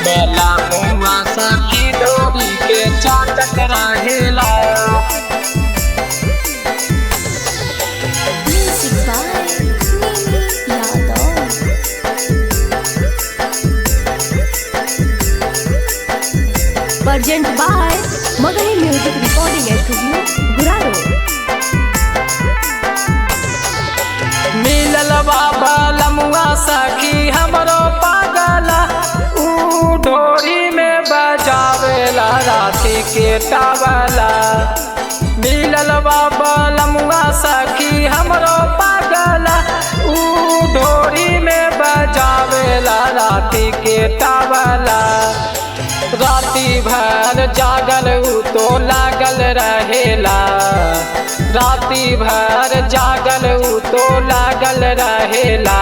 बेला मुआ सखी डोरी के चाटत रहेला। Music by Mimi Yadav. Present by Magahi Music Recording Studio, Guraro. मिलल बाबा लमुआ सखी हमरो पागला, ऊ ढोरी में बजावेला राती के टावला। मिलल बाबा लमुआ सखी हमरो पागला, ऊ ढोरी में बजावेला राती के टावला। राती भर जागल ऊ तो लागल रहेला, राती भर जागल ऊ तो लागल रहेला।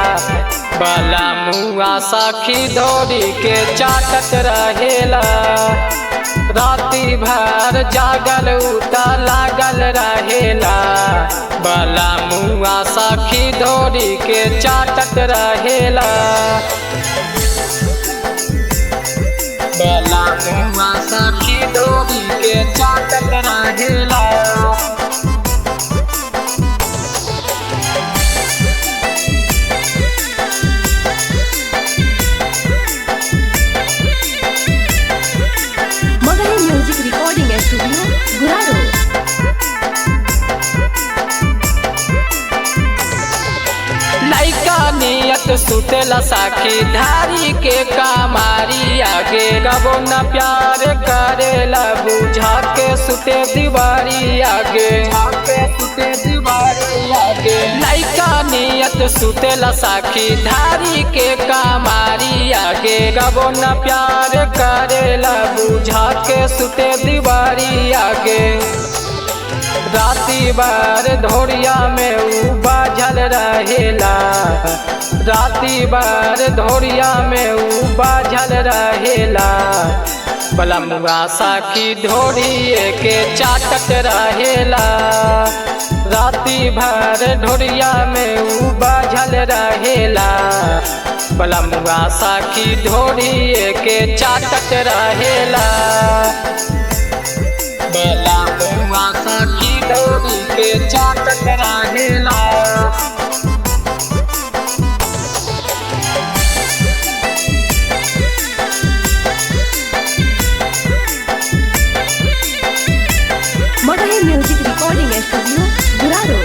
बाला मुआ सखी धोरी के चाटत रहेला, राती भर जागल ऊ त लागल रहेला। बाला मुआ सखी धोरी के चाटत रहेला। बेला मुआ सखी डोरी के चाटत रहेला। Magahi Music Recording Studio, Guraro. लैका नियत सुतेला साखी धारी के कामारी आगे, कबो न प्यार करेला बुझा के सुते दीवारी आगे, के सुते दीवारी आगे। लैका नियत सुतेला साखी धारी के कामारी आगे, कबो न प्यार करेला बुझा के सुते दीवारी आगे। राती बार धोरिया में ऊ बाझल रहेला, राती बार धोरिया में ऊ बाझल रहेला। बलमुआ साखी ढोरिए के चाटत रहेला, राती भर ढोरिया में ऊ बाझल रहेला। बलमुआ साखी ढोरिए के चाटत रहेला। बेला मुआ सखी डोरी के चाटत रहेला। Magahi Music Recording Studio, Guraro.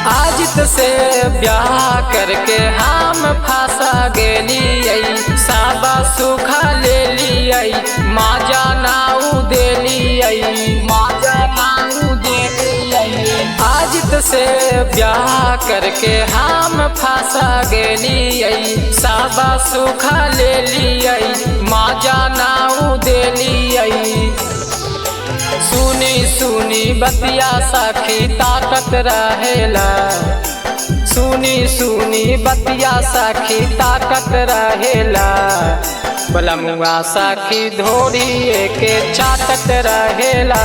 आजित से ब्याह करके हम फांसा गेलियै, साबा सुखा ले लियै, माजा नाऊ देलियै, माजा नाऊ देलियै। आजित से ब्याह करके हम फांसा गेलियै, साबा सुखा ले लियै, माजा नाऊ देलियै। सुनी सुनी बतिया सखी ताकत रहेला, सुनी सुनी बतिया सखी ताकत रहेला। बलमुआ सखी धोरिए के चाटत रहेला,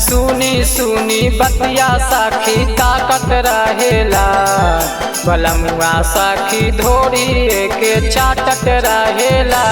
सुनी सुनी बतिया सखी ताकत रहेला। बलमुआ सखी धोरिए के चाटत रहेला।